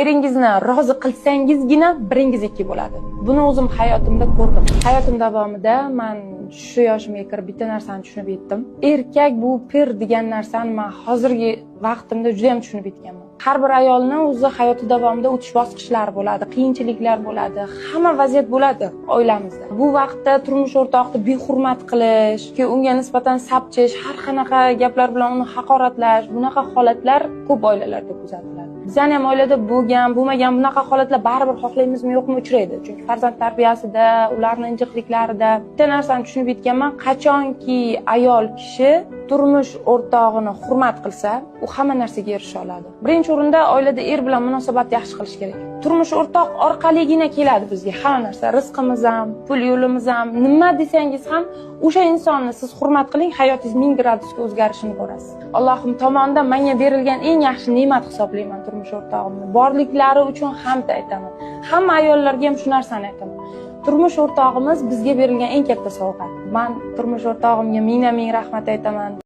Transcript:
Eringizni rozi qilsangizgina biringiz ikki bo'ladi. Buni o'zim hayotimda ko'rdim. Hayotim davomida man shu yoshimga kirib bitta narsani tushunib yetdim. Erkak bu pir degan narsani man hozirgi vaqtimda juda ham tushunib yetganman. Har bir ayolni o'zi hayoti davomida o'tish bosqichlari bo'ladi, qiyinchiliklar bo'ladi, hamma vaziyat bo'ladi oilamizda. Bu vaqtda turmush o'rtoqni behurmat qilish, yoki unga nisbatan sapchish, har qanaqa gaplar bilan uni haqoratlash, bunaqa holatlar ko'p oilalarda kuzatiladi. Bizani ham oilada bo'lgan, bo'lmagan bunaqa holatlar baribir xohlaymizmi yo'qmi uchraydi. Chunki farzand tarbiyasida, ularni injiqliklarida bitta narsani tushunib yetganman, qachonki ayol kishi turmush o'rtog'ini hurmat qilsa, u hamma narsaga erisha oladi. Birinchi o'rinda oilada er bilan munosabat yaxshi qilish kerak. Turmush o'rtoq orqaligina keladi bizga hamma narsa, rizqimiz ham, pul yo'limiz ham, nima desangiz ham o'sha insonni siz hurmat qiling, hayotingiz 1000 gradusga o'zgarishini ko'rasiz. Allohim tomonidan menga berilgan eng yaxshi ne'mat hisoblayman turmush o'rtog'imni. Borliklari uchun hamd aytaman. Hamma ayollarga ham shu narsani aytaman. Turmush o'rtog'imiz bizga berilgan eng katta sovg'a. Man turmush o'rtog'imga mingdan ming rahmat aytaman.